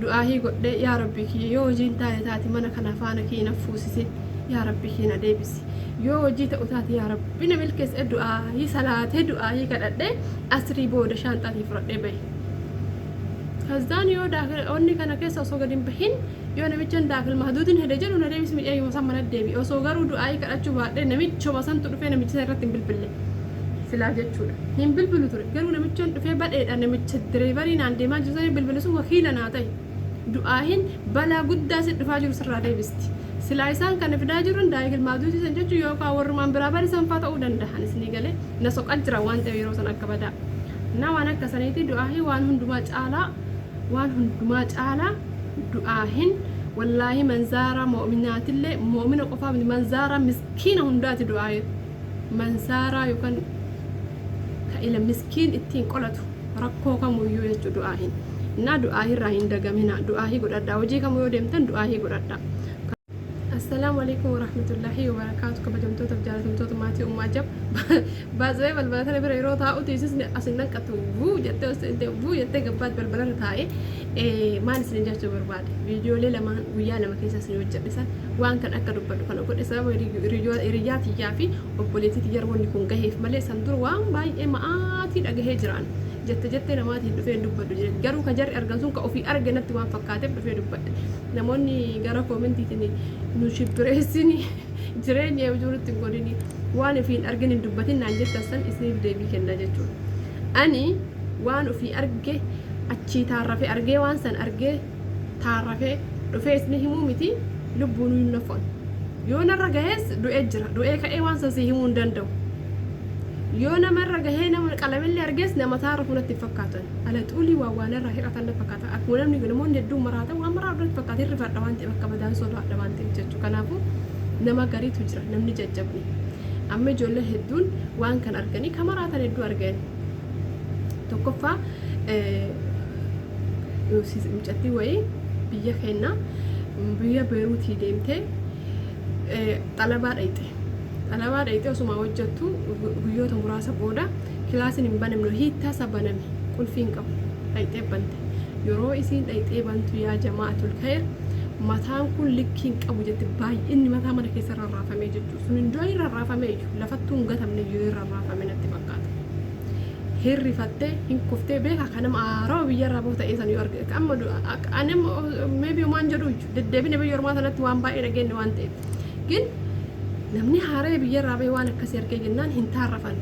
Du'aahii godhee, yaa Rabbii kiyya, yoo hojii hin taane taate mana kana faana kiyya na fuusisi, yaa Rabbii kiyya na deebisi, yoo hojii ta'u taate yaa Rabbi na milkeessi. Du'aahii salaatee, du'aahii kadhadhee, asrii booda shaanxaatii fudhadhee bahe. Kazzaan yoo onni kana keessa osoo gadi hin bahin, yoo namichan daakil mahduudin hede jedhu na deebisi, miidhayyuma san mana deebi. Osoo garuu du'aahii kadhachuu baadhee, namichuma santu dhufee namicha san irratti hin bilbille silaa jechuudha. Hin bilbilu ture. Garuu namichan dhufee badheedha, namicha direevarii naan deemaa jiru sana bilbile, sun wakiila naa ta'e. Du'aahin balaa guddaa si dhufaa jiru sirraa deebisti. Silaa isaan kana fidaa jiran daakil mahduudii san jechuun yookaan warrumaan biraa barisan faa ta'uu danda'an, isinii galee na soqa jira waan ta'eef yeroo san akka badaa. Na waan akka saniiti du'aahin waan hundumaa caalaa, waan hundumaa caalaa du'aahin wallaahi manzaaraa mu'minaatillee, mu'mina qofaa miti, manzaaraa miskiina hundaati du'aahin. Manzaaraa yookaan ka ila miskiin ittiin qolatu rakkoo kamuyyuu jechuu du'aahin. Innaa du'aahirraa hin dagamina, du'aahii godhadhaa, hojii kamuu yoo deemtan du'aahii godhadhaa. Assalaamu alaikum warahmatullaahi wabarakaatu. Kabajamtootaaf jaalatamtoota maatii Ummaa Jab, baasee balbala tana bira yeroo taa'u tiisisni as hin hanqattu, vuu jettee os seentee, vuu jettee gabbaat balbalarra taa'ee. Maal isin jechuu barbaade, viidiyoolee lamaan guyyaa 2 keessa isin hojjedhe san waan kan akka dubbadhu kana godhe sababa hiriyyaa tiyyaa fi obboleettii tiyyaa wanni kun gaheef malee, san dura waan baay'ee ma'aatii dhagahee jiraan jette jettee namaatiin dhufee hin dubbadhu jedhe. Garuu ka jarri argan sun ka ofii arge natti waan fakkaateef dhufee dubbadhe. Namoonni gara koomentiitiin nu shibbireessini, jireenya eebjuu nutti hin godhini, waan ofii hin argin hin dubbatin naan jettan san isiniif deebii kenna jechuudha. Ani waan ofii arge achii taarrafee argee, waan san argee taarrafee dhufee isin himuu miti, lubbuun hin nafon. Yoo narra gahees du'ee jira. Du'ee ka'ee waan san si himuu hin danda'u. Yoo namarra gahee nama qalamillee argees nama taarrafu natti hin fakkaatan. Ala xuulii waan waan irraa hir'atan na fakkaata. Akkuma namni namoonni hedduun maraatan waan maraa natti fakkaata, hin rifadha waan ta'eef, akka badaan sodaadha waan ta'eef jechuudha. Kanaafuu nama gariitu jira, namni jajjabni. Amma ijoolleen hedduun waan kan arganii kan maraatan hedduu argan. Tokkoffaa, mucattii wayii biyya keenya biyya Beeruutii deemtee xalabaa dhayxe. Xalabaa dhayxee osuma hojjettu guyyoota muraasa booda kilaasiin hin banamne, hiittasa baname, qulfii hin qabu. Dhayxee bante. Yeroo isiin dhayxee bantu, yaa jama'atul khayr, mataan kun likkii hin qabu jette, baay'inni mataa mana keessa rarraafamee jechuudha. Sun hin hin rarraafamee iyyuu, lafattuu hin gatamne iyyuu hin rarraafame natti fakkaata. Hirrifattee hin kuftee beekaa, kan nama haarawa biyyarraa bahu ta'ee san yoo arge amma ani maybe waan jedhu deddeebine biyya ormaa sanatti waan baay'ee dhageenye waan ta'eef. Gin namni haaree biyyarraa bahe waan akkasii argee jennaan hin taarrafan.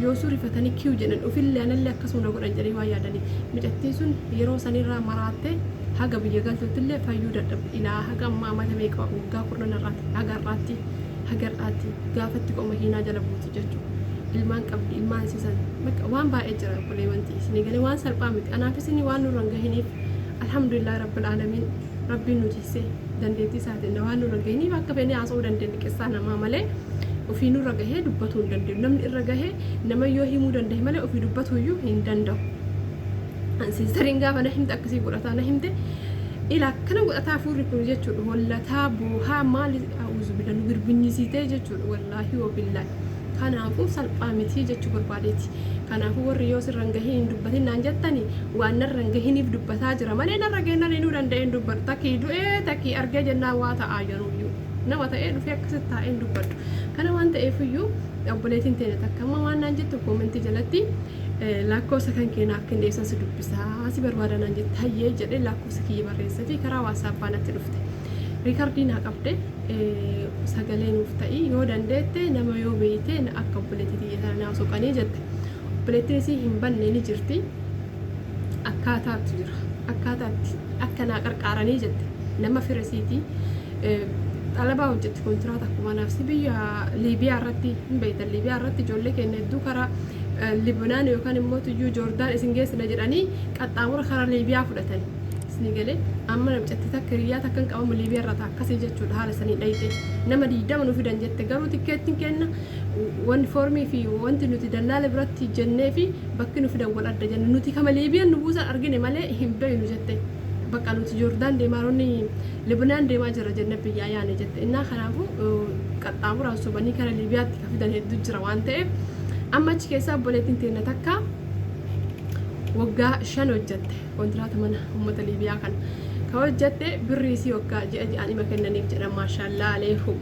Yoosuu rifatanii kiw jedhan, ofillee anallee akkasuma na godhan jedhanii waan yaadanii. Micattiin sun yeroo sanirraa maraattee haga biyya galtuuttillee fayyuu dadhabde. Ilaa haga ammaa amata meeqa, waggaa 10 irraati haga har'aatti, haga har'aatti gaafatti ka'u makiinaa jala buuti jechuudha. Ilmaan qabdi, ilmaan isiisan bakka waan baay'ee jira, obboleewwanti isinii galee waan salphaa miti. Anaaf isinii waan nurra hin gahiniif alhamdulillah rabbil aalamiin, rabbiin nu tiksee dandeettii isaatiin waan nurra hin gahiniif akka feenee haasa'uu dandeenya qissaa namaa malee, ofii nurra gahee dubbatuu hin dandeenyu. Namni irra gahee nama yoo himuu danda'e malee ofii dubbatuu iyyuu hin danda'u. Siistariin gaafa na himte akkasii godhataa na himte, ila akkana godhataa hafuurri kun jechuudha, hollataa boohaa maali, a'uuzu billah, nu girbinyisiitee jechuudha, wallaahi wa billaahi. Kanaafuu salphaa miti jechuu barbaadeeti. Kanaafuu warri yoo sirra hin gahin hin dubbatin naan jettani, waan narra hin gahiniif dubbataa jira malee narra gahennaan inuu danda'ee hin dubbadhu. Takkii du'ee takkii argee jennaan waa ta'aa jiruyyuu. Nama ta'ee dhufee akkasitti taa'ee hin dubbadhu. Kana waan ta'eefiyyuu obboleettiin teenya takka amma waan naan jettu koomentii jalatti, lakkoofsa kan kee naaf kenne, eessan si dubbisaa si barbaada naan jette. Hayyee jedhee lakkoofsa kiyya barreessee fi karaa WhatsAppaa natti dhufte. Riikardii naa qabde, sagalee nuuf ta'i yoo dandeette, nama yoo beeyte akka obboleettii tiyya tana naa soqanii jette. Obboleettiin isii hin banne ni jirti. Akkaataatu jira. Akkaataatti akka naa qarqaaranii jette. Nama fira isiitii xalabaa hojjetti, kontiraata akkuma naafsi biyya Liibiyaa irratti hin beektan. Liibiyaa irratti ijoollee keenya hedduu karaa Libnaan yookaan immoo tuyyuu Joordaan isin geessina jedhanii qaxxaamura karaa Liibiyaa fudhatan. Isinii galee, amma namcatti takka hiriyaa takka hin qabamu Liibiyaa irraa akkasii jechuudha, haala sanii dhayite nama 20 nu fidan jette, garuu tikkeettiin kenna wanni foormii fi wanti nuti dallaala biratti jennee fi bakki nu fidan wal adda jenne, nuti kama Liibiyaan nu buusan argine malee hin beeynu jette. Bakka nuti Joordaan deemaa roonni Libnaan deemaa jira jenne biyyaa yaane jette. Innaa kanaafuu qaxxaamuraan sobanii kara Liibiyaatti ka fidan hedduu jira waan ta'eef, amma achi keessaa obboleettiin teenna takka waggaa 5 hojjette kontiraata mana uummata Liibiyaa kana. Ka hojjatte birrii isii waggaa ji'a ji'aan ima kennaniif jedhan maashaallaa aleekum.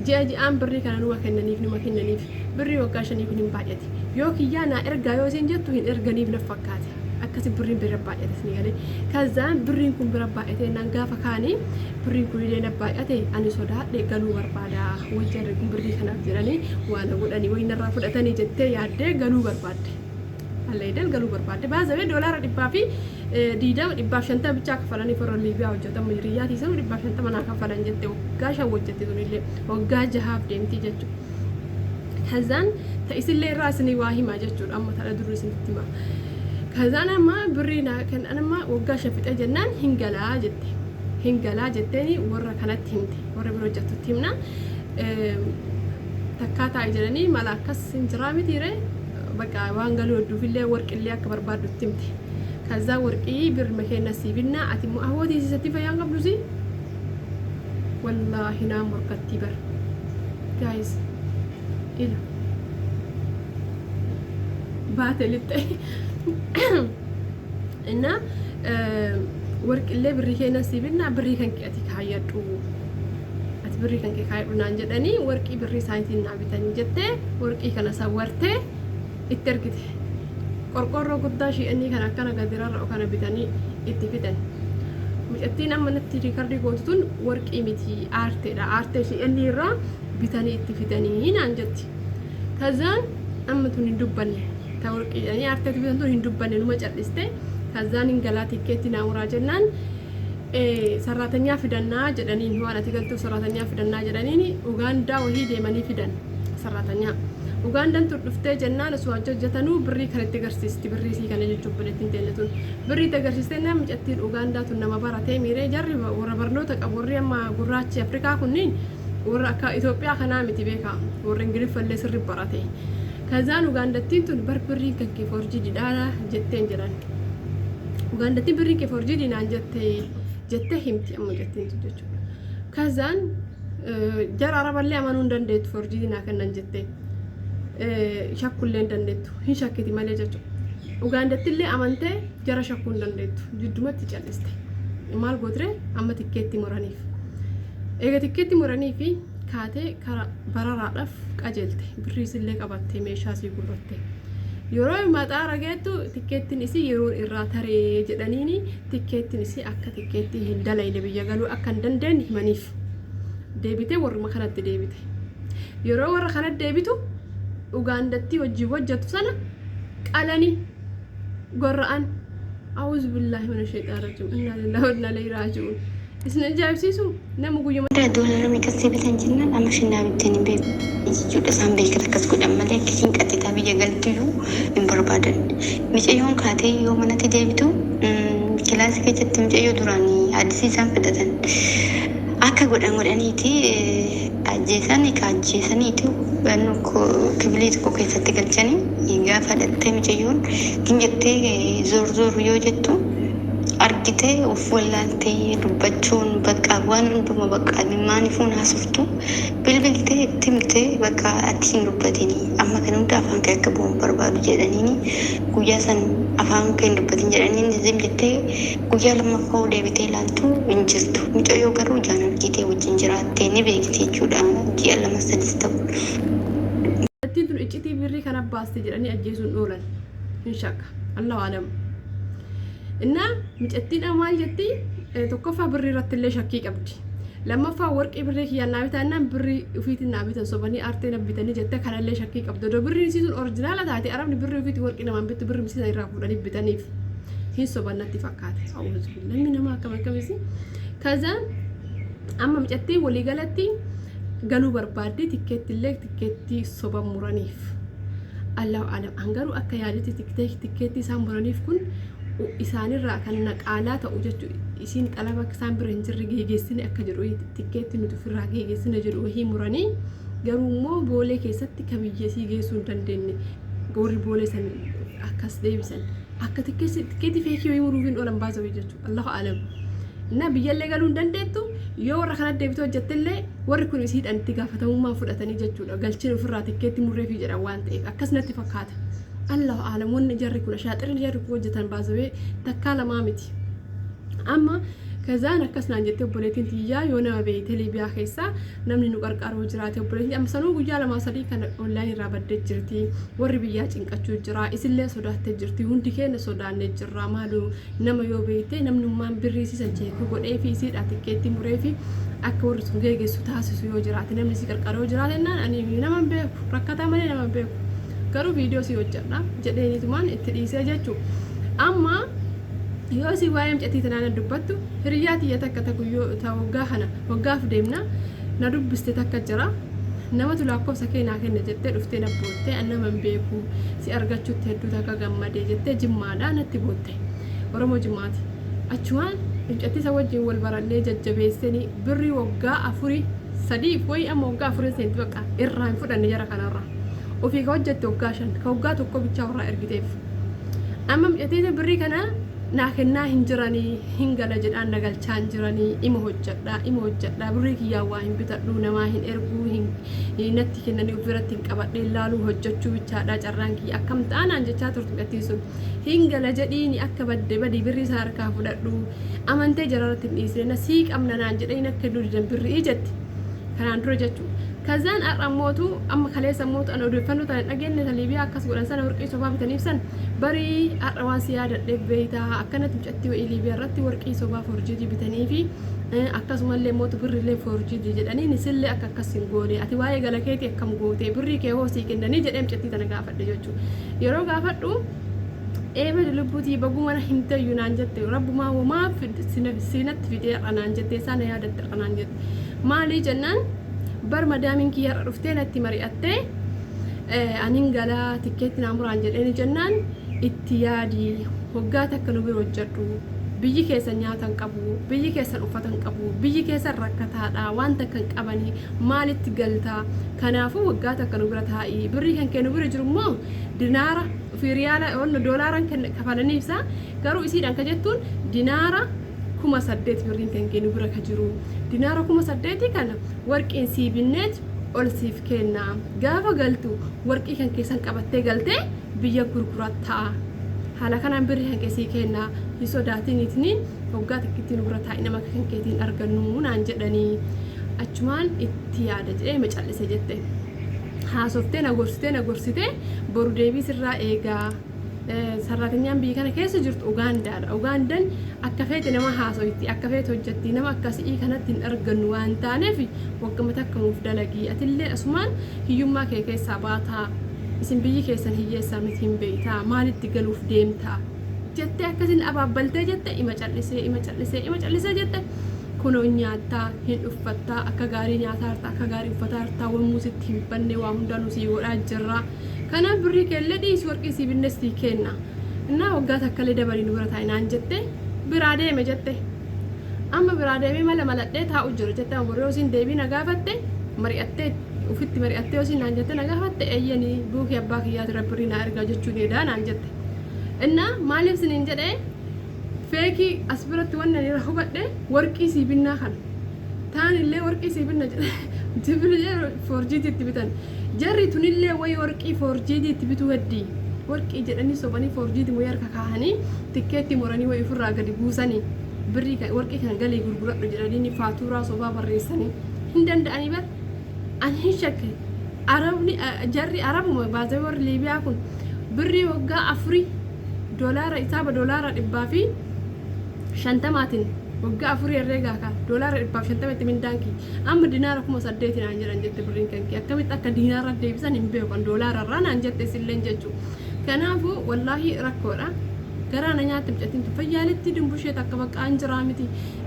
Ji'a ji'aan birrii kana numa kennaniif numa kennaniif birrii waggaa shanii kun hin baay'ate. Yoo kiyyaa naa ergaa yoo isiin jettu hin erganiif naf fakkaate. Akkasi birriin bira baay'ate isin galee. Kazaan birriin kun bira baay'ate naan gaafa kaanii birriin kun illee na baay'ate ani sodaadhe galuu barbaada. Wajjarri kun birrii kanaaf jedhanii waa na godhanii wayi narraa fudhatanii jettee yaaddee galuu barbaadde. Alleedal galuu barbaadde. Baazawee doolaara 120 150 bichaa kafalanii warra Liibiyaa hojjetan hiriyyaatii sanuu 150 naa kafalan jette waggaa 5 hojjette tunillee waggaa jahaaf deemtii jechuudha. Kazaan ta isillee irraa isinii waa himaa jechuudha amma tadha durri isinitti hima. Kazaan amma birrii naa kennan amma waggaa 5 fixee jennaan hin galaa jette. Hin galaa jetteeni warra kanatti himte warra bira hojjettutti himna. Takkaa taa'i jedhanii mala akkas hin jiraa mitiire bakka waan galuu hedduufillee warqillee akka barbaaddu itti himte. Kazaa warqii birrima keenna sii binnaa ati immoo ahootii siisatti fayyaan qabdu si wallaahi naa morkattii bar guys ila baate lixxe እና warqillee birrii keenna sii binnaa birrii kan kee ati kaayyadhu ati birrii kan kee kaayyadhu naan jedhanii warqii birrii isaaniitiin naa bitanii jettee warqii kana sawwartee itti ergite. Qorqoorroo guddaa shi'anii kan akkana gadi rarra'u kana bitanii itti fidan. Mucattiin amma natti riikardii gootu tun warqii miti aarteedha. Aartee shi'anii irraa bitanii itti fidanii naan jetti. Kazaan amma tun hin dubbanne. Ta warqii jedhanii aarteetti bitan tun hin dubbanne numa cal'iste. Kazaan hin galaa tikkeetti naa muraa jennaan sarraatanyaa fidannaa jedhaniin waan ati galtuuf sarraatanyaa fidannaa jedhaniin Ugaandaa wahii deemanii fidan sarraatanyaa. Ugaandaan tun dhuftee jennaan osoo hojii hojjetanuu birrii kan itti agarsiisti birrii isii kana jechuun obboleettiin teenya tun birrii itti agarsiistee naan mucattiin Ugaandaa tun nama baratee miiree jarri warra barnoota qabu warri amma gurraachi Afrikaa kunniin warra akka Itoophiyaa kanaa miti beekaa warra Ingiliffallee sirri barate. Kazaan Ugaandattiin tun bar birriin kan kee forjii didhaadha jetteen jedhan. Ugaandattiin birriin kee forjii naan jette jettee himti amma mucattiin tun jechuudha. Kazaan jara araballee amanuu hin dandeettu forjii naa kennan jettee. Shakkullee hin dandeettu hin shakkiti malee jechuudha. Ugaandattillee amantee jara shakkuu hin dandeettu jiddumatti calliste. Maal gootire amma tikkeetti muraniif. Eega tikkeetti muranii fi kaatee kara bararaadhaaf qajeelte birriisillee qabattee meeshaa sii gurratte. Yeroo maxaara geettu tikkeettiin isii yeroon irraa taree jedhaniini tikkeettiin isii akka tikkeettii hin dalayne biyya galuu akka hin dandeenye himaniif. Deebitee warruma kanatti deebite. Yeroo warra kanatti deebitu Ugaandattii wajjin hojjetu sana qalanii gorra'an. A'uuzu billaahi mina sheexaan rajiim. Innaa lillaahi wa innaa ilaihi raaji'uun. Isin ajaa'ibsiisu nama guyyuma Doolaara meeqa sii bitan jennaan amma shinnaa bitteen hin beeku jechuudha. Isaan beekan akkas godhan malee akkasiin qaxxitaa biyya galtuyyuu hin barbaadan. Micayyoon kaatee yoo manatti deebitu kilaasii keessatti mucayyoo duraan addisii isaan fidatan akka godhan godhaniiti ajjeesanii ka ajjeesaniiti kibilii tokko keessatti galchanii gaafa dhattee mucayyoon hin jettee zoor zoor yoo jettu argitee of wallaaltee dubbachuun bakka waan hunduma bakka maanifuun haasoftu bilbiltee itti himtee bakka ati hin dubbatinii amma kan hunda afaan kee akka bu'uun barbaadu jedhaniini guyyaa san afaan kee hin dubbatin jedhaniin zim jettee guyyaa lammaffaa deebitee ilaaltu hin jirtu. Mucayyoo garuu ijaan argitee wajjin jiraattee ni beekti jechuudha ji'a 2 sadis ta'u. Ittiin tun iccitii birrii kana baaste jedhanii ajjeesuun oolan hin shakka. Allahu alam. Innaa mucattiin amma maal jetti tokkoffaa birrii irratti illee shakkii qabdi. Lammaffaa warqii birrii kiyyaan naa bitaa jennaan birrii ofiitiin naa bitan sobanii aartee na bitanii jettee kanallee shakkii qabdi. Odoo birriin isii sun orjinaala taate arabni birrii ofiitiin warqii namaan bittu birrii isii irraa fuudhanii bitaniif hin soban natti fakkaate. Awuzu namni nama akkam akkamisi. Kaza amma mucattiin waliigalatti galuu barbaaddi tikkeetti illee tikkeettii soba muraniif. Allahu alam. An garuu akka yaadutti tikkeettii isaan muraniif kun isaanirraa kan naqaalaa ta'u jechuudha. Isiin xalaba akka isaan bira hin jirre geegeessine akka jedhu tikkeetti nuti ofirraa geegeessine jedhu wahii muranii garuu immoo boolee keessatti ka biyya isii geessuu hin dandeenye warri boolee san akkas deebisan akka tikkeetti feekii wayii muruuf hin oolan baasa wayii jechuudha. Allahu alam. Innaa biyyallee galuu hin dandeettu yoo warra kana deebitee hojjettellee warri kun isiidhaan itti gaafatamummaa fudhatanii jechuudha. Galcheen ofirraa tikkeetti murreefii jedhan waan ta'eef akkas natti fakkaata. Allahu alam wanni jarri kun ashaaxirri jarri kun hojjetan baasawee takkaa lamaa miti. Amma Kazaan akkas naan jette obboleettiin tiyyaa, yoo nama beeyte Liibiyaa keessaa namni nu qarqaaru jiraate. Obboleettiin amma sanuu guyyaa lamaa sadii kana online irraa baddee jirti. Warri biyyaa cinqachuu jira, isillee sodaattee jirti, hundi keenya sodaannee jirra. Maaloo nama yoo beeyte, namnummaan birrii siisan check godhee fi isiidhaa tikkeetti muree fi akka warri sun geeggessu taasisu yoo jiraate, namni si qarqaaru yoo jiraate naan. Ani nama hin beeku, rakkataa malee nama hin beeku, garuu viidiyoo si hojjedha jedheenitumaan itti dhiisee jechuu. Amma yoo isin waa'ee mucattii tanaa na dubbattu, hiriyaa tiyya takka ta guyyoo ta waggaa kana waggaaf deemna na dubbiste takka jira. Namatu lakkoofsa kee naa kenne jettee dhuftee na boottee, an nama hin beeku, si argachuutti hedduu takka gammadee jettee, Jimmaadha, natti bootte. Oromoo Jimmaati. Achumaan mucattii isa wajjin wal barannee jajjabeessanii birrii waggaa afurii sadiif wayii, amma waggaa afurii seenti, bakka irraa hin fudhanne jara kanarraa. Ofii ka hojjette waggaa 5, ka waggaa 1 bichaa warraa ergiteef. Amma mucattiin birrii kana naa kennaa hin jiranii, hin gala jedhaan na galchaa hin jiranii, ima hojjedha, ima hojjedha, birrii kiyyaan waa hin bitadhu, namaa hin erguu, hin natti kennanii of biratti hin qabadhee laaluu, hojjechuu bichaadha carraan kiyya, akkam ta'anaan jechaa turte mucattiin sun. Hin gala jedhiini, akka badde badii, birrii sana harkaa fudhadhu, amantee jararratti hin dhiisne, na sii qabna naan jedhanii akka kennuu didan birrii jetti kanaan dura jechuudha. Kazaan har'a mootu, amma kaleessa mootu, an odeeffannoo tana dhageenye, ta Liibiyaa akkas godhan sana, warqii sobaa bitaniif san barii. Har'a waan si yaadadheef beeytaa, akkanatti mucattii wa'ii Liibiyaa irratti warqii sobaa forjiidii bitanii fi akkasumallee mootu birriillee forjiidii jedhanii, nisillee akka akkas hin goone, ati waa'ee gala keetii akkam goote, birrii kee hoo sii kennanii jedhee mucattii tana gaafadhe jechuudha. Yeroo gaafadhu, eebedi lubbuutii baguma na himteyyuu naan jette, rabbumaa homaa siinatti fidee har'a naan jette, isaa na yaadatte har'a naan jette. Maalii jennaan, bar madaamiin kiyya har'a dhuftee natti mari'attee, anin galaa tikkeetti naa muraan jedheeni jennaan, itti yaadi, waggaa takka nu bira hojjedhu, biyyi keessan nyaata hin qabu, biyyi keessan uffata hin qabu, biyyi keessan rakkataadha, waan takka hin qabanii, maalitti galtaa? Kanaafuu waggaa takka nu bira taa'ii, birrii kan kee nu bira jiru immoo dinaara fi riyaala doolaaraan kafalanii ibsaa, garuu isiidhaan ka jettuun dinaara 8,000, birriin kan kee nu bira ka jiru dinaara 8,000 kana warqiin sii binneet ol siif kenna, gaafa galtu warqii kan keessan qabattee galtee biyya gurgurattaa, haala kanaan birrii kan kee sii kenna, hin sodaatiniitiniin waggaa takkitti nu bira taa'i, nama akka kan keetiin argannu naan jedhanii, achumaan itti yaada jedhee macallise jette. Haasoftee na gorsitee, na gorsitee, boru deebii sirraa eegaa. Sarraatinyaan biyya kana keessa jirtu Ugaandaadha. Ugaandaan akka feete nama haasoyti, akka feete hojjetti, nama akkasii kanatti hin argannu waan taaneef waggama takka nuuf dalagii. Atillee asumaan hiyyummaa kee keessaa baataa. Isin biyyi keessan hiyyeessaa miti, hin beeytaa, maalitti galuuf deemtaa? Jettee akkasiin abaabbaltee jette, ima callisee, ima callisee, ima callisee jette. Kunoo nyaattaa, hin uffattaa, akka gaarii nyaataa jirta, akka gaarii uffataa jirta, wammuu sitti hin banne, waa hundaa nu sii godhaa jirra. Kanaaf birrii keellee dhiisi, warqii sii binnes sii kenna. Innaa waggaa takka illee dabalii nu bira taa'i naan jette, biraa deeme jette. Amma biraa deemee mala maladhee taa'u jira jette. Amma boroo isiin deebii na gaafatte, mari'attee ofitti mari'attee yoo isiin naan jette na gaafatte, eeyyanii buukii abbaa kiyyaati birrii naa ergaa jechuun edaa naan jette. Innaa maaliif isiniin jedhee, feekii as biratti wanni ani irraa hubadhe warqii sii binnaa kana. Taan illee warqii sii binna jedhe jibili forjiitii bitan. Jarri tunillee wayi warqii forjiitii itti bituu heddii. Warqii jedhanii sobanii forjiitii wayii harka kaahanii tikkeetti muranii wayii ofirraa gadi buusanii, birrii warqii kana galii gurguradhu jedhanii faatuuraa sobaa barreessanii hin danda'anii bar. Ani hin shakke. Arabni, jarri arabuma baasee, warri Liibiyaa kun birrii waggaa afurii doolaara isaaba doolaara 150n waggaa afurii herreegaa ka doolaara 150 itti mindaan kiyya amma dinaara 8,000 naan jedhan jette. Birriin kan kee akkamitti akka diinaara deebisan hin beeku kan doolaara irraa naan jette isilleen jechuu. Kanaafuu wallaahi rakkoodha. Garaa na nyaatte mucattiin tun, fayyaaletti dimbushee takka bakka an jiraa miti,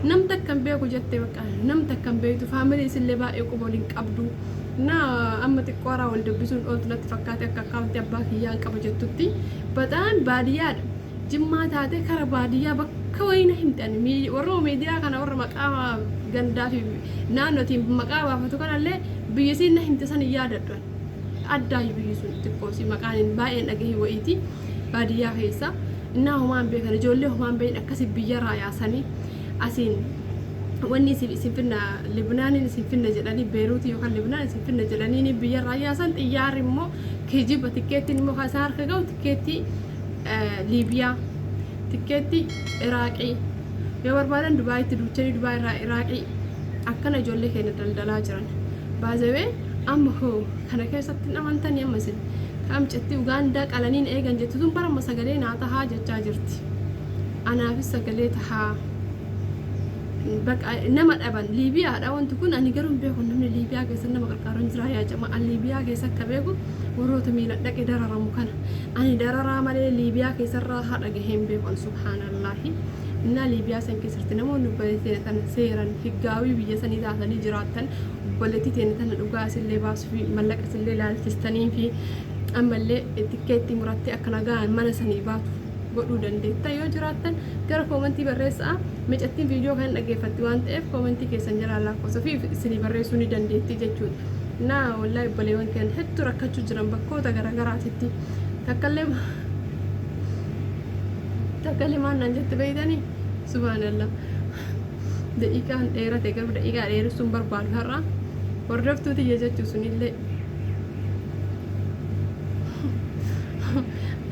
nam takka hin beeku jette, bakka nam takka hin beektu, faamilii isillee baay'ee quba waliin qabdu. Na amma xiqqoo haaraa wal dubbisuun ooltu natti fakkaate, akka akkaawuntii abbaa kiyyaan qaba jettutti. Baxaan baadiyyaadha. Jimmaa taate kara baadiyyaa bakka wayii na himte. Ani warra miidiyaa kana, warra maqaa gandaa fi naannootiin maqaa baafatu kanallee, biyya isiin na himte san hin yaadadhu. Addaayyuu biyyi sun xiqqoosi maqaan baay'een dhagahii wayiiti baadiyyaa keessa. Innaa homaan beekan, ijoollee homaan beekan akkasi biyyarraa yaasanii asiin wanni isin finna, Libnaaniin isin finna jedhanii, Beeruutii yookaan Libnaan isin finna jedhanii biyyarraa yaasan. Xiyyaarri immoo kijiba, tikkeettiin immoo kan isaan harka gahu tikkeettii Liibiyaa, tikkeettii Iraaqii. Yoo barbaadan Dubaayitti duuchanii Dubaay irraa Iraaqii akkana ijoollee keenya daldalaa jiran. Baazawee amma hoo kana keessatti hin amantanii amma isin ka amcatti Ugaandaa qalaniin eegan jettu tun bara amma sagalee naa tahaa jechaa jirti. Anaafis sagalee tahaa. Baqa nama dhaban Liibiyaadha wanti kun. Ani garuu hin beeku, namni Liibiyaa keessa nama qarqaaru hin jira. Yaa jama, an Liibiyaa keessa akka beeku warroota miila dhaqe dararamu kana. Ani dararaa malee Liibiyaa keessarraa haadha gahee hin beeku an, subhaanallaahi. Innaa Liibiyaa san keessatti namoonni obboleettii tana seeran higgaawii biyya sanii taatanii jiraattan, obboleettii teenya tana dhugaa isillee baasuu fi mallaqa isillee laalchistanii fi ammallee tikkeettii murattee akka nagaan mana sanii baatu godhuu dandeetta yoo jiraattan, gara koomantii barreessaa. Micattiin viidiyoo kan dhaggeeffatti waan ta'eef, koomantii keessan jalaa lakkoofsa fi isinii barreessuu ni dandeetti jechuudha. Naa wallaahi obboleewwan keenya hedduu rakkachuu jiran bakkoota garaagaraatitti. Takkallee takkallee maal naan jette beeytanii? Subhaanallah. Daqiiqaan dheerate, garuu daqiiqaa dheeressuun barbaadu har'a. Hordoftuu tiyya jechuu sunillee.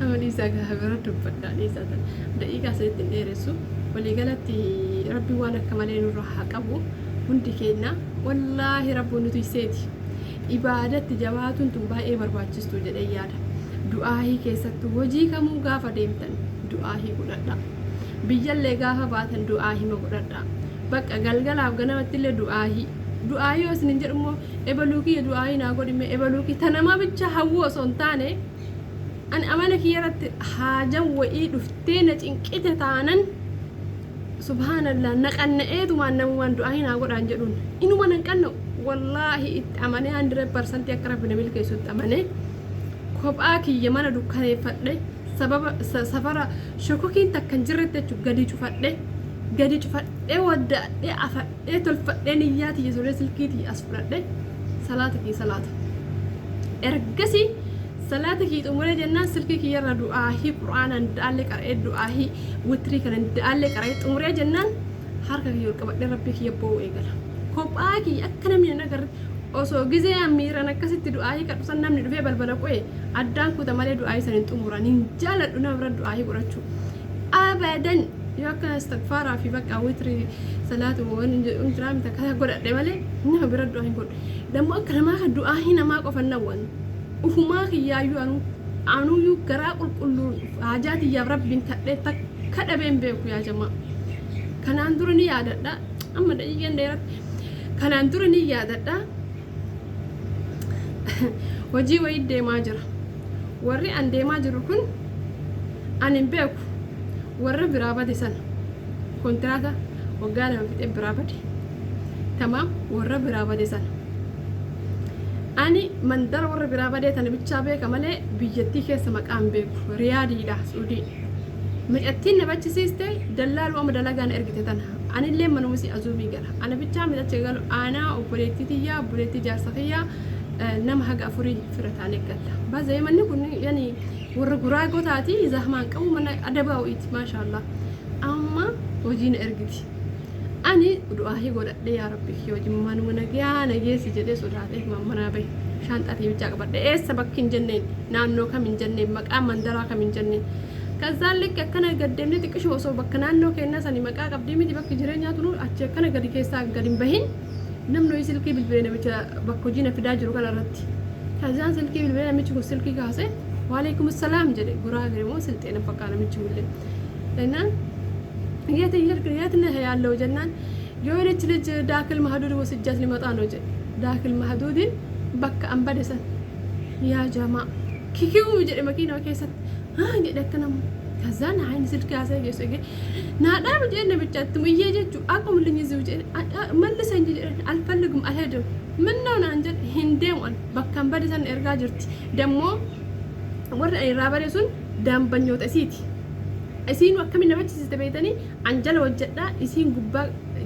Amma dhiisaa, gaafa bira dubbadhaa, dhiisaa tan. Daqiiqaa sanitti hin dheeressu. Waliigalatti rabbi waan akka malee nurra haa qabu hundi keenya. Wallaahi rabbi nu tuyseeti. Ibaadatti jabaatuun tun baay'ee barbaachistuu jedhee yaada. Du'aahii keessattuu hojii kamuu gaafa deemtan du'aahii godhadhaa. Biyyallee gaafa baatan du'aahima godhadhaa. Bakka galgalaaf ganamatti illee du'aahii. Du'aahii yoo isin jedhu immoo, ebaluu kiyya du'aahii naa godhime, ebaluu kiyya ta namaa bicha hawwuu osoo hin taane, ani amala kiyya irratti haajan wa'ii dhuftee na cinqite taanan, subhaanallah, na qanna'eetumaan namumaan du'aahii naa godhaan jedhuun inuma nan qanna'u. Wallaahi itti amanee, 100% akka rabbi na milkeessu itti amanee, kophaa kiyya mana dukkaneeffadhe, sababa safara shokokiin takka hin jirretti jechuun gadi cufadhe, gadi cufadhee, waddaadhee, afadhee, tolfadhee, niyyaa tiyya suree, silkii tiyya as fudhadhe, salaata kiyya salaata. Ergasii salaata kiyya xumuree jennaan, silkii kiyyarra du'aahii qur'aanaan daallee qara'ee, du'aahii witrii kanan daallee qara'ee xumuree jennaan, harka kiyya ol qabadhee rabbii kiyya boo'u eegala. Kophaa kiyya akka namni hin agarre. Osoo gizee miiraan akkasitti du'aahii kadhu san namni dhufee balbala qo'e, addaan kuta malee du'aahii san hin xumuran. Hin jaaladhu nama bira du'aahii godhachuu. Abadan yoo akka istigfaaraa fi bakka witrii salaatu waan jiraa miti akkasa godhadhe malee nama bira du'aa hin godhu. Dammoo akka namaa kan du'aahii namaa qofa nawwan. Ufumaa kiyyaayyuu anuyyuu garaa qulqulluun haajaa tiyyaaf rabbiin kadhee takka dhabeen beeku yaa jamaa. Kanaan dura ni yaadadha. Amma daqiiqaan dheeratti. Kanaan dura ni yaadadha. Hojii wayii deemaa jira. Warri an deemaa jiru kun ani hin beeku. Warra biraa bade sana. Kontiraata waggaa 2 fixee biraa bade. Tamaam, warra biraa bade sana. Ani mandara warra biraa badee tana bichaa beeka malee biyyattii keessa maqaan beeku. Riyaadiidha, Suudii. Micattiin na bachisiiste dallaaluu amma dalagaa na ergite tana. Anillee manuma si azuumii gala. Ana bichaa miti achi galu, aanaa obboleettii tiyyaa, obboleettii jaarsa kiyyaa, nama haga afurii fira taanee galla. Bazee manni kun yani warra guraagotaati, zahmaan qabu, mana adabaa wayiiti, maashaallah. Amma hojii na ergiti. Ani du'aahii godhadhee, yaa rabbi kiyya hojii manuma nagayaa nageessi jedhee sodaatee manaa bahe. Shaanxaa bichaa qabadhe, eessa bakki hin jenneen, naannoo kam hin jenneen, maqaa mandaraa kam hin jenneen. Kazaan likki akkana gad deemnee xiqqishuma osoo bakka naannoo keenyaa sanii maqaa qabdii miti bakki jireenyaa tunu, achi akkana gadi keessaa gadi hin bahin namni wayii silkii bilbilee namicha bakka hojii na fidaa jiru kana irratti. Kazaan silkii bilbilee, namichi kun silkii kaasee, "Waalaikum salaam" jedhe. Guraa moo silxee na fakkaata namichi mullee. Jennaan, "የት የት ነህ ያለው?" jennaan, የሆነች ልጅ ዳክል ማህዱድ ወስጃት ሊመጣ ነው jedhe. Daakil Mahduudin bakka an bade san yaa jamaa. Kikiu jedhe makiinaa keessatti. Haa jedhe akka namu. Kazaan haayini silkii haasa'e geessu eegee naa dhaabu jedhe namicha ittuma iyyee jechuu akkuma linyi ziu jedhe mallisan jedhe አልፈልግም, አልሄድም. ምነው naan jedhe. Hin deemu an, bakka an bade san ergaa jirti. Dammoo warri ani irraa bade sun daambanyoota isiiti. Isiin akkamiin na bachisiiste beektanii? An jala hojjedhaa, isiin gubbaa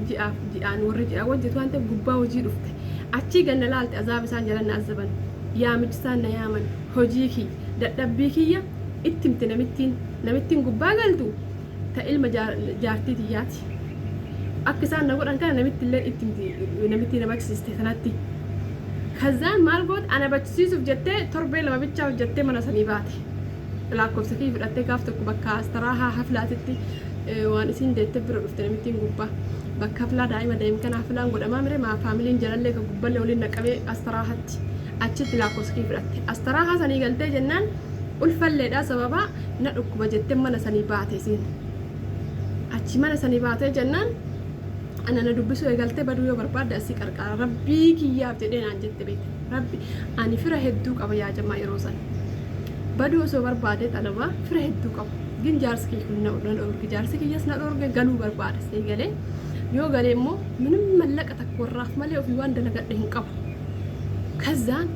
ji'aaf ji'aan warri ji'aa hojjetu waan ta'eef gubbaa hojii dhufte. Achii ganna laalte azaaba isaan jala na azaban. Yaamichi isaan na yaaman, hojii kiyya, dadhabbii kiyya itti himte namittiin. Namittiin gubbaa galtu ta ilma jaartii tiyyaati. Akka isaan na godhan kana namitti illee itti himti, namittii na bachisiiste sanatti. Kazaan maal goote? Ana bachisiisuuf jettee torbee 2 bichaa hojjettee mana sanii baate. Lakkoofsa kiyya fudhattee gaaf tokko bakka astaraahaa haflaatitti Waan isiin deette bira dhufte namittiin gubbaa. Bakka haflaa daa'ima daa'im kana haflaan godhamaa mire maa faamiliin jalallee ka gubballee waliin naqamee astaraahaatti achitti lakkoofsa kee fudhatte. Astaraahaa sanii galtee jennaan ulfalleedha sababa na dhukkuba jettee mana sanii baate isiin. Achi mana sanii baatee jennaan ana na dubbisuu eegaltee, baduu yoo barbaadde asii qarqaara rabbii kiyyaaf jedhee naan jette beekte. Rabbi ani fira hedduu qaba yaa jamaa yeroo sana. Baduu osoo barbaade xalabaa fira hedduu qaba. Gin jaarsi kiyya kun na dhorge, jaarsi kiyyas na dhorge, galuu barbaada see galee yoo galee immoo minim mallaqa takka warraaf malee ofii waan dalagadhe hin qabu. Kazzaan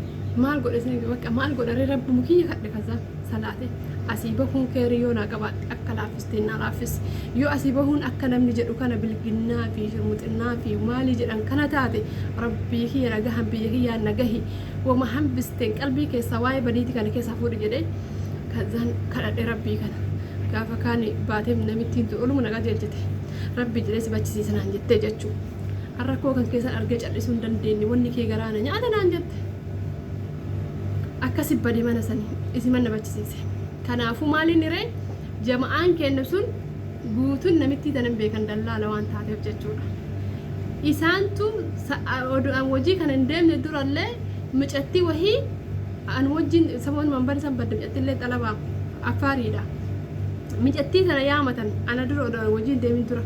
maal godhe isin bakka maal godharee rabbuma kiyya kadhe. Kazzaan salaate asii bahuun keerii yoo naa qabaatte akka laaffistee naa laaffisi, yoo asii bahuun akka namni jedhu kana bilginnaa fi shirmuxinnaa fi maalii jedhan kana taate, rabbii kiyya nagahan biyya kiyyaan nagahi wama hambisteen qalbii keessaa waa'ee badiiti kana keessaa fuudhi jedhee kazzaan kadhadhe rabbii kana. Gaafa kaani baatee namittiin tun oluma na qajeelchite, rabbii jedhee si bachisiisa naan jettee jechuu. Har'a koo kan keessan argee cal'isuu hin dandeenye, wanni kee garaana nyaata naan jette. Akkasi bade mana sanii isi manna bachisiise. Kanaafuu maaliin hiree jama'aan kennu sun guutuun namittii tanan beekan dallaala waan taateef jechuudha. Isaantu oduu hojii kana hin deemne durallee mucattii wahii an wajjin saboon bari san badde, mucattiillee xalabaa affaariidha. Mucattii tana yaamatan ana dura oduu hojii hin deemin dura.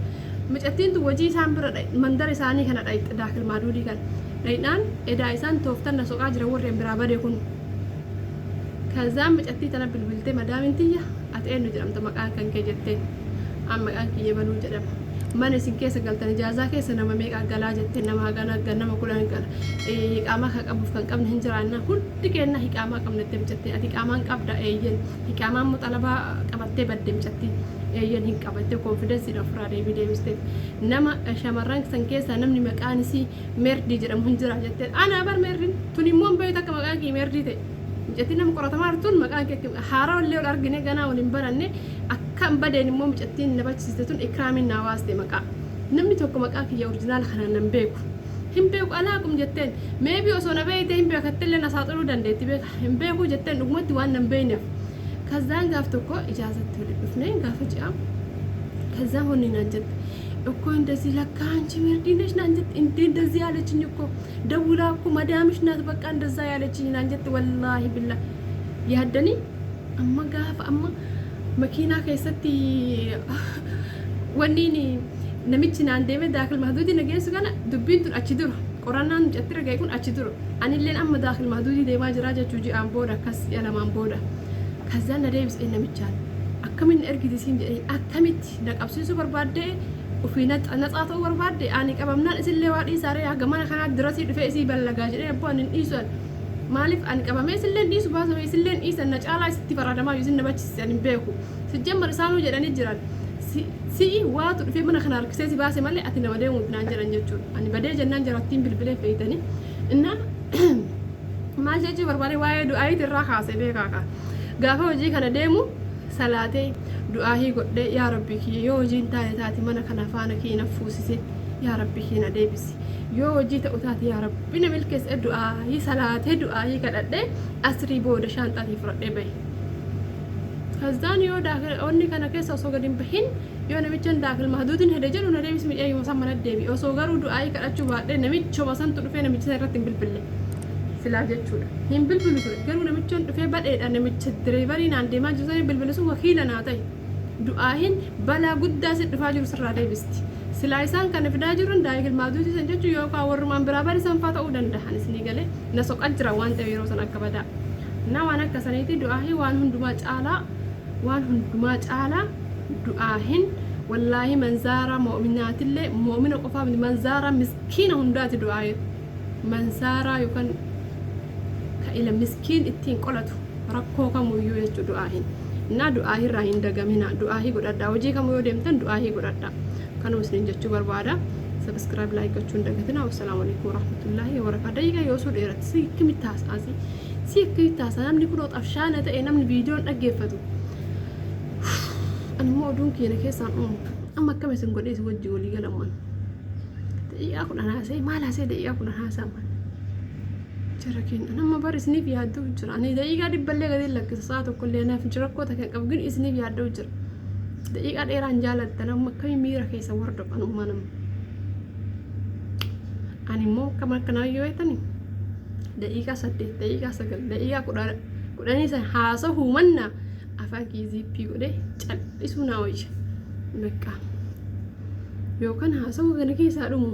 Mucattiin tun hojii isaan bira mandara isaanii kana dhayxe, daakil maaduudii kana. Dhayinaan edaa isaan tooftan na soqaa jiran warreen biraa bade kun. Kazaan mucattii tana bilbiltee, madaamin tiyya, ati eenyu jedhamta, maqaan kan kee jetteen. An maqaan kiyya baluu jedhama. Mana isin keessa galtan ijaazaa keessa nama meeqa galaa jetteen, nama hagana nama 10 gala. Hiqaamaa kan qabuuf kan qabne hin jiraanna, hundi keenna hiqaamaa qabna jettee mucattiin. Ati hiqaamaan qabda? Eeyyen. Hiqaamaa immoo xalabaa qabattee badde mucattiin? Eeyyen, hin qaba jettee confidenceiidhaan ofirraa deebii deebisteef. Nama shamarran san keessaa namni maqaan isii Meerdii jedhamu hin jira jetteen. Ana bar Meerdiin tun immoo hin beektu akka maqaan kiyya Meerdii ta'e. Mucattiin nama qoratamaa jirtuun maqaan kee haaraa illee ol argine ganaa wal hin baranne. Akka hin badeen immoo mucattiin na bachisiiste tun Ikraamiin naa waaste maqaa. Namni tokko maqaa kiyya original kanaan nan beeku. Hin beeku alaaqum jetteen. Maybe osoo na beeyte hin beekattillee na saaxiluu dandeetti beeka. Hin beekuu jetteen dhugumatti waan nan beekneef. Kazzaan gaaf tokko ijaazatti walitti dhufne gaafa ji'a. Kazzaan wanni naan jette. እኮ እንደዚህ ለካ አንቺ ሜርዲ ነሽ ናን jette. እንዴ እንደዚህ ያለችኝ እኮ ደውላ እኮ መዳምሽ ናት በቃ እንደዛ ያለችኝ naan jette. Wallaahi billa yaaddanii amma gaafa amma makiinaa keessatti wanniin namichi naan deeme daakil mahduudii na geessu kana dubbiin tun achi dura qorannaan mucatti raga'e kun achi dura anilleen amma daakil mahduudii deemaa jiraa jechuu ji'aan booda akkas ji'a lamaan booda. Kazzaan na deebisee namichaan akkamiin ergiti siin jedheen, akkamitti na qabsiisuu barbaaddee ofii natsaa ta'uu barbaadde, ani qabamnaan isillee waa dhiisaaree haga mana kanaa dirasii dhufee isii ballagaa jedhee abboo ani hin dhiisu. Maaliif ani qabamee isillee dhiisu baasame isillee dhiisan na caalaa isitti faradamaa isin na bachisiisan hin beeku. Sijjambar isaanuu jedhanii jiran si'i waatu dhufee mana kana harkisee si baase malee ati nama deemuuf naan jedhan jechuudha. Ani badee jennaan jarattiin bilbilee feeytanii innaa maal jechuu barbaade waa'ee du'aayiiti irraa kaasee beekaa kaa. Gaafa hojii kana deemu salaatee du'aahii godhee, yaa rabbi kiyya, yoo hojiin taate taate mana kana faana kiyya na fuusise, yaa rabbi kiyya na deebisi, yoo hojii ta'u taate yaa rabbi na milkeesse, du'aahii salaatee du'aahii kadhadhee asrii booda shaanxaatii fudhadhee bahe. Kazzaan yoo onni kana keessa osoo gadi hin bahin yoo namichan daakil mahduutiin hede jedhu na deebisi midheeyyuma san mana deebi, osoo garuu du'aahii kadhachuu baadhee namichuma santu dhufee namicha san irratti hin bilbille silaa jechuudha. Hin bilbilu ture garuu namichaan dhufee badheedha namicha driverii naan deemaa jiru sana bilbilu sun wakiila naa ta'e. Du'aahin balaa guddaa si dhufaa jiru sirraa deebisti. Silaa isaan kana fidaa jiran daakil mahduutii san jechuun yookaan warrumaan biraa barisan faa ta'uu danda'an isinii galee na soqa jira waan ta'eef yeroo san akka badaa. Na waan akka saniiti du'aahii waan hundumaa caalaa, waan hundumaa caalaa du'aahin wallaahi manzaaraa mu'minaatillee mu'mina qofaa miti, manzaaraa miskiina hundaati du'aahin. Mansaaraa yookaan ka ila miskiin ittiin qolatu rakkoo kamuyyuu jechuu du'aahin. Innaa du'aahii irraa hin dagamina, du'aahii godhadhaa, hojii kamuu yoo deemtan du'aahii godhadhaa. Kanuma isiniin jechuu barbaada. Subscribe, like gochuu hin dagatina. Wassalaamu alaikum warahmatullaahi wabarakaatu. Daqiiqaa yoo suu dheeratti si akkamitti haasa'a, si akkamitti haasa'a namni kunoo xafshaana ta'e namni viidiyoon dhaggeeffatu. Ani immoo oduun keenya keessaan uumu amma akkam isin godhee isin wajjin walii galaman. Daqiiqaa 10 haasa'e, maal haasa'e, daqiiqaa 10 haasa'aman. Jara keenya nama bar isiniif yaadduu jira. Ani daqiiqaa dhibballee gadi lakkisa sa'a tokkollee anaaf rakkoo takka hin qabu gin isiniif yaadduu jira. Daqiiqaa dheeraan jaalattan amma akkamii miira keessa hordofan ummaa nama. Ani immoo akkama akkanaa yoo jetani daqiiqaa 8, daqiiqaa 9, daqiiqaa 10 san haasahuu manna afaan kiyya ziippii godhee cal'isuu naa wayya. Bakka yookaan haasawuu kana keessaa dhumu.